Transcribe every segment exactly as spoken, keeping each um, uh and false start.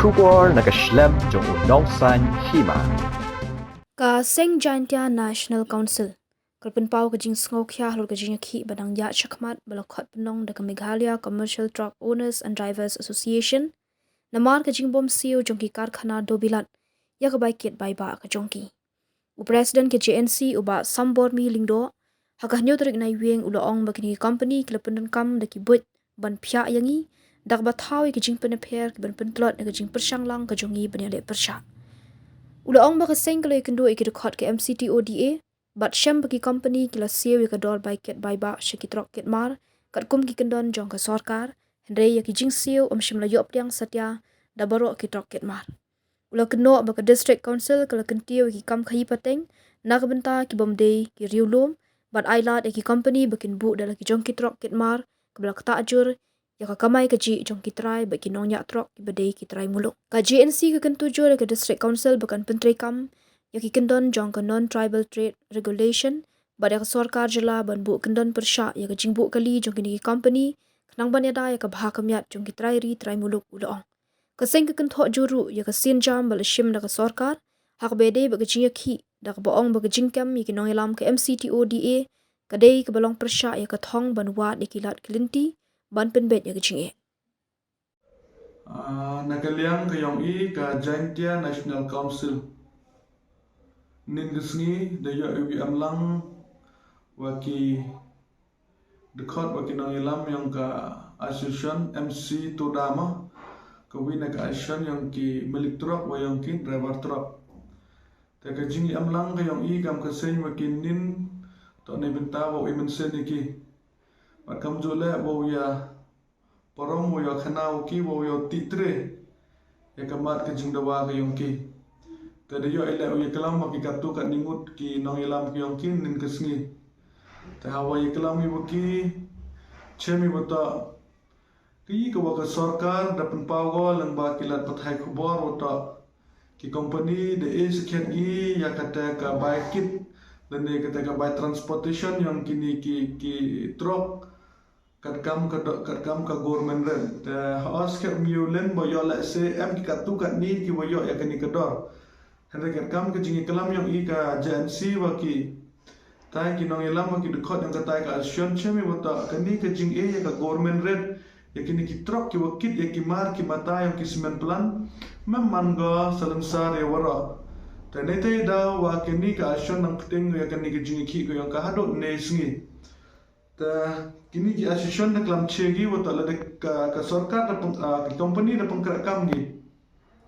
Khubor na ka shlem jong u nongsaiñ hima. Ka Seng Jaintia National Council ka la pynpaw ka jingsngewkhia halor ka jingïakhih ba dang ïaid shakhmat ba la khot pynlong da ka Meghalaya Commercial Truck Owners and Drivers Association namar ka jingbym siew jong ki karkhana dewbilat ïa ka bai kit bai bah ka jong ki. U President ka J N C u Bah Sambormi Lyngdoh, ha ka hynñiew tarik Naiwieng u la ong ba kine ki company ki la pyndonkam da ki buit ban phiah ïa ngi da kaba thaw ïa ki jingpynpher ki ban pyntlot ïa ka jingpyrshang lang ka jong ngi ban ïaleh pyrshah. U la ong ba ka seng ka la ïakynduh ïa ki dkhot ka M C T O D A bad shem ba ki company ki la siew ïa ka dor bai kit bai bah sha ki trok kit mar katkum ki kyndon jong ka sorkar, hynrei ïa ki jingsiew ym shym la ïoh pdiang satia da baroh ki trok kit mar. U la kynnoh ba ka District Council ka la kyntiew ïa ki kam khaïi pateng na ka bynta ki bym dei ki riewlum bad ai lad ïa ki company ba kin buh da la ki jong ki trok kit mar kaba la ktah jur ïa ka kamai kajih jong ki trai bad ki nongñiah trok kiba dei ki trai muluk. Ka J N C ka kyntu jur ïa ka District Council ba kan pyntreikam ïa ki kyndon jong ka Non-Tribal Trade Regulation bad ïa ka sorkar jylla ban buh kyndon pyrshah ïa ka jingbuh kali jong kine ki company khnang ban ïada ïa ka bha ka miat jong ki trai ri trai muluk, u la ong. Ka seng ka kynthoh jur ruh ïa ka sienjam ba la shim da ka sorkar ha kaba ïadei bad ka jingïakhih da kaba ong ba ka jingkem ïa ki nongïalam ka M C T O D A ka dei kaba long pyrshah ïa ka thong ban wad ïa ki lad ki lynti ban pynbeit ïa ka jingeh. Ah, na ka liang ka jong i ka Jaintia National Council, nin ka sngi da ïoh i wi emlang wa ki dkhot wa ki nongïalam yong ka association M C Todama, ka wi na ka association yong ki malik trok wa yong ki driver trok. Te ka jingïaemlang ka yong i kam ka seng wa ki nin to ne bynta wa i mynsen i ki. Bad kam ju leh wa u ïa parom wa u ïa khana wa ki wa u ïa tih tre ïa ka mat ka jingdawa ka yong ki. Te da ïoh i leh u ïa klam wa ki katu kat ningut ki nongïalam ki yong ki nin ka sngi. Te hawa ïa klam i wa ki chem i wa ta ki ka wa ka sorkar da pynpaw go lang ba ki lad pathai khubor wa ta ki company da e sakhiat i ïa kata ka bai kit lane kata ka bai transportation yong kini ki ki trok katkam ka do- katkam ka government rate. Te ha os ka miu len ba ïoh leh se em ki katu katni ki wa ïoh ïa kani ka dor. Hynrei katkam ka jingïaklam yong i ka J N C wa ki tai ki nongïalam wa ki dkhot yong ka tai ka association chem i wa ta kani ka jingeh ïa ka government rate ïa kini ki trok ki wa kit ïa ki mar ki mata yong ki cement plant mem man go salensar ïa waroh. Te ne te da wa kini ka association nang pting ïa kani ka jingïakhih ka yong ka haduh ne sngi. Te kini ki association da klam che gi wa ta lada ka, ka sorkar da peng, ah, ka company da pengkrak kam gi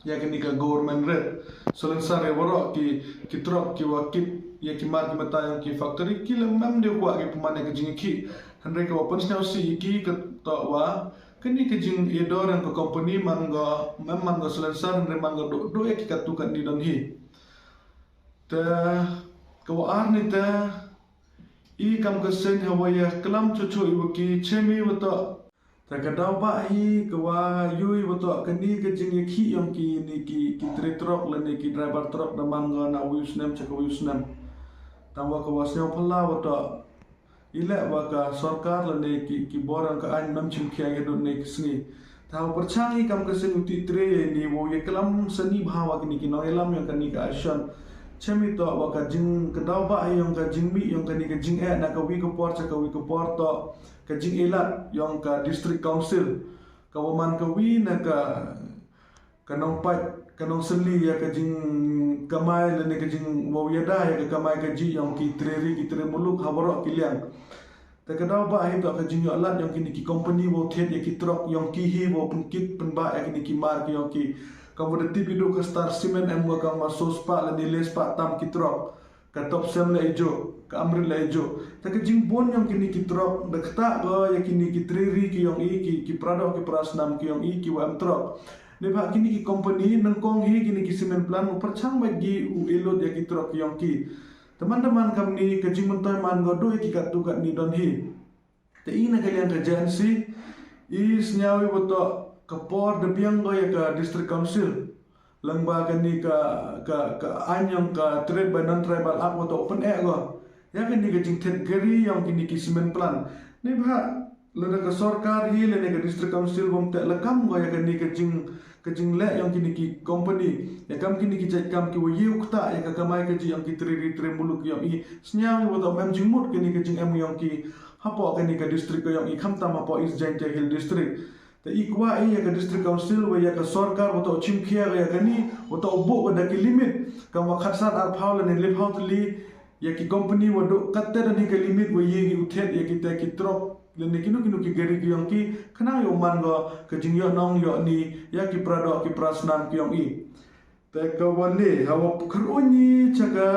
ïa kini ka government rate. Salensar ïa waroh ki, ki trok ki wa kit ïa ki mar ki mata yong ki factory ki lem mem de wa ki pynman ïa ka jingïakhih. Hynrei ka wa pynsngew si i ki ka to wa kini ka jingeh dor yong ka company man go mem man go salensar hynrei man go do, do ïa ki katu katni don hi. Te ka wa ar ni te i kam ka seng hawa ïa klam cho cho i wa ki chem i wa ta. Te ka daw ba hi ka wa yu i wa ta kani ka jingïakhih yong kini ki, ki tre trok lane ki driver trok da man go na wi u snem cha ka wi u snem. Tang wa ka wa snem phala wa ta i leh wa ka sorkar lane ki, ki bor yong ka ain mem chim khia ïa dun ne ki sngi. Te hawa pyrchang i kam ka seng u tih tre ïa ini wa u ïa klam sani bha wa kini ki nongïalam yong kani ka association. Chem i to wa ka jing ka daw ba yong ka jingmih yong kani ka jingeh na ka wi ka por cha ka wi ka por to ka jingeh lad yong ka district council. Ka wa man ka wi na ka, ka nongpait, ka nongseli ïa ka jingkamai lane ka jing wa u ïada ïa ka kamai kajih yong ki tre ri ki tre muluk ha waroh ki liang. Te ka daw ba hi to ka jingïoh lad yong kini ki company wa u thied ïa ki trok yong ki hi wa u pynkit pynbah ïa kini ki mar ki yong ki. Ka wa da tip i du ka Star Cement em wa ka ma so spah lane le spah tam ki trok. Ka Topcem la i ju, ka Amrit la i ju. Te ka jingbun yong kini ki trok da kata go ïa kini ki tre ri ki yong i ki, ki pra doh ki pra snam ki yong i ki wa em trok. Ne ba kini ki company nyngkong hi kini ki cement plant u pyrchang ba gi u e lut ïa ki trok ki yong ki. Te man da man kamni ka jingmyntoi man go du ïa ki katu katni don hi. Te i na ka liang ka J N C i sngew i wa to ka por da biang go ïa ka district council. Lang ba kani ka, ka, ka ain yong ka Trade by Non-Tribal Act wa to u pyneh go ïa kani ka jingthied gari yong kini ki cement plant. Ne ba lada ka sorkar hi lane ka district council bym teh lakam ko ïa kane ka jing ka jingleh ïong kine ki company, ïa kam kine ki jait kam ki wa ïew kata ïa ka kamai kajih ïong ki tre ri tre muluk ïong i. Sñiaw i wa toh mem jingmut kane ka jingem ïong ki hapoh kane ka district ka ïong i, khamtam hapoh East Jaintia Hill District. Te i kwah i ïa ka district council wa ïa ka sorkar wa toh chimkhia ïa kane, wa toh buh wa da ki limit kam wa khatsan arphaw lane lephaw tylli ïa ki company wa duh katte da ni ka limit wa ïe ki u thied ïa kita ki truck lane kino kino ki gari ki ïong ki, khnang ïoh man ko ka jingïoh nong ïoh ni ïa ki pra doh ki pra snam ki ïong i. Te ka wa le ha wa pukar u ni cha ka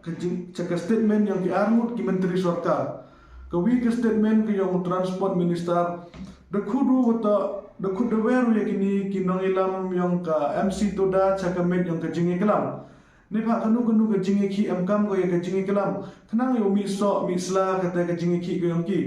ka jing cha ka statement ïong ki arngut ki menteri sorkar. Ka wi ka statement ka ïong transport minister da khudu wa toh da khud da wer ïa kini ki nongïalam ïong ka M C Toda cha ka met ïong ka jingïalam. Neibhah kano kano ka jingïakhih em kam ko ïa ka jingïalam, khnang ïa u mih soh mih sla kata ka jingïakhih ka ïong ki.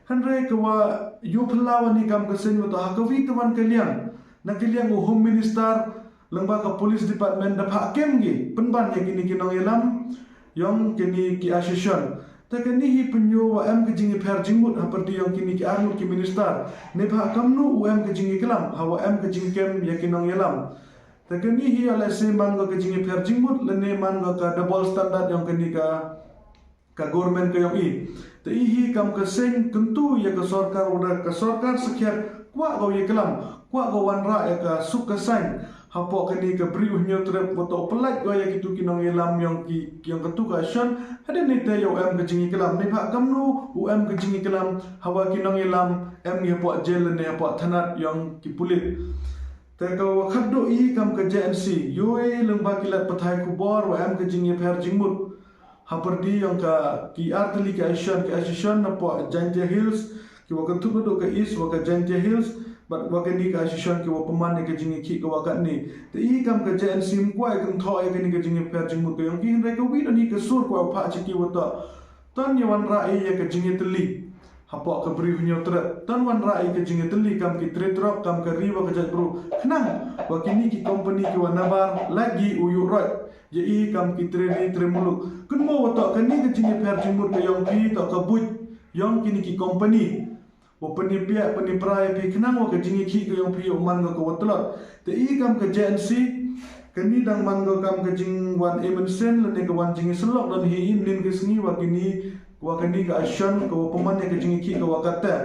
Hynrei ka wa ïoh phylla wa ni kam ka seng wa toh ha ka wi te wan ka liang na ka liang u home minister lyngba ka police department da phah kem ki pynban ïa kini ki nongïalam ïong kini ki association. Te kani hi pynïoh wa em ka jingïapher jingmut ha pyrdi ïong kini ki arngut ki minister. Neibhah kamnu u em ka jingïalam ha wa em ka jingkem ïa ki nongïalam. Te kani hi ale se man ko ka jingïapher jingmut lane man ko ka double standard ïong kani ka ka government ka ïong i. Te i hi kam ka seng kyntu ïa ka sorkar wa da ka sorkar sakhiat kwah ko ïalam, kwah ko wanrah ïa ka suk ka sain hapoh kani ka bri u Hynñiewtrep wa toh pynlait ko ïa kitu ki nongïalam ïong ki ïong katu ka shon. Hadien ni te ïa u em ka jingïalam, neibhah kamnu u em ka jingïalam ha wa ki nongïalam em ngi hapoh jail lane hapoh thanat ïong ki pulit. Te ka wa khadduh i kam ka J N C ïoh i lyngba ki lad pathai khubor wa em ka jingïapher jingmut ha pyrdi ïong ka ki artylli ki association, ki association napoh Jaintia Hills ki wa kynthup naduh ka East wa ka Jaintia Hills bad wa kani ka association ki wa pynman ïa ka jingïakhih ka wa katni. Te i kam ka J N C ym kwah i kynthoh ïa kani ka jingïapher jingmut ka ïong ki, hynrei ka wi don hi ka sur ka wa phah cha ki wa toh ton ïa wanrah i ïa ka jingïatylli hapoh ka bri u Hynñiewtrep, ton wanrah i ka jingïatylli kam ki tre truck kam ka ri wa ka jaitbru, khnang wa kini ki company ki wa nabar lagi u ïuh roit ïa i kam ki tre ri tre muluk. Kynmaw wa toh kani ka jingïapher jingmut ka ïong ki toh ka buit ïong kini ki company wa pynïapiah pynïapra ïa phi khnang wa ka jingïakhih ka ïong phi ïoh man ko ka wa tlot. Te i kam ka J N C kani dang man ko kam ka jingwan i mynsiem lane ka wan jingïasyllok don hi i nin ka sngi wa kini wa kani ka association ka wa pynman ïa ka jingïakhih ka wa katta.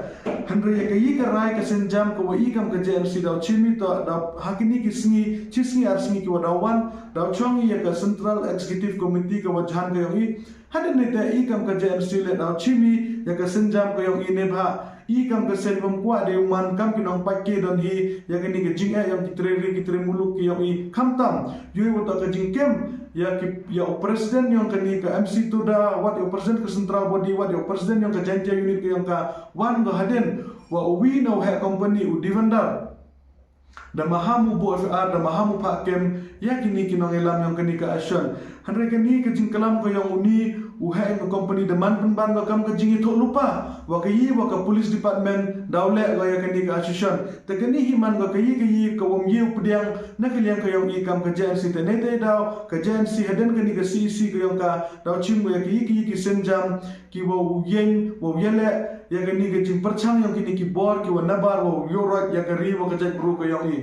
Hynrei ïa ka i ka rai ka sienjam ka wa i kam ka J N C daw chimi toh daw ha kini ki sngi chi sngi ar sngi ki wa daw wan daw chong ïa ka Central Executive Committee ka wa jhan ka ïong i. Hadien ni te i kam ka J N C le daw chimi ïa ka sienjam ka ïong i, neibhah i kam ka seng bym kwah de u man kam ki nongpait ki don hi ïa kani ka jingeh ïong ki tre ri ki tre muluk ki ïong i, khamtam ïoh wa toh ka jingkem ïa ki ïa u president ïong kani ka M C Toda, wat ïa u president ka central body, wat ïa u president ïong ka Jaintia unit ka ïong ka, wan ko hadien wa u wi na u heh company u Divendar. Da maham u buh F I R, da maham u phah kem ïa kini ki nongïalam ïong kani ka association. Hynrei kani ka jingklam ka ïong uni u heh ïong ka company da man pynban ka kam ka jingïathuh lypa wa ka i wa ka police department daw leh ka ïa kani ka association. Te kani hi man ka ka i ka i ka wam i u pdiang na ka liang ka ïong i kam ka J N C. Te nei te daw ka J N C hadien kani ka C E C ka ïong ka daw chim ka ïa ka i ka i ki sienjam ki wa u ïeng wa u ïaleh ïa kani ka jingpyrchang ïong kini ki bor ki wa nabar wa u ïuh roit ïa ka ri wa ka jaitbru ka ïong i.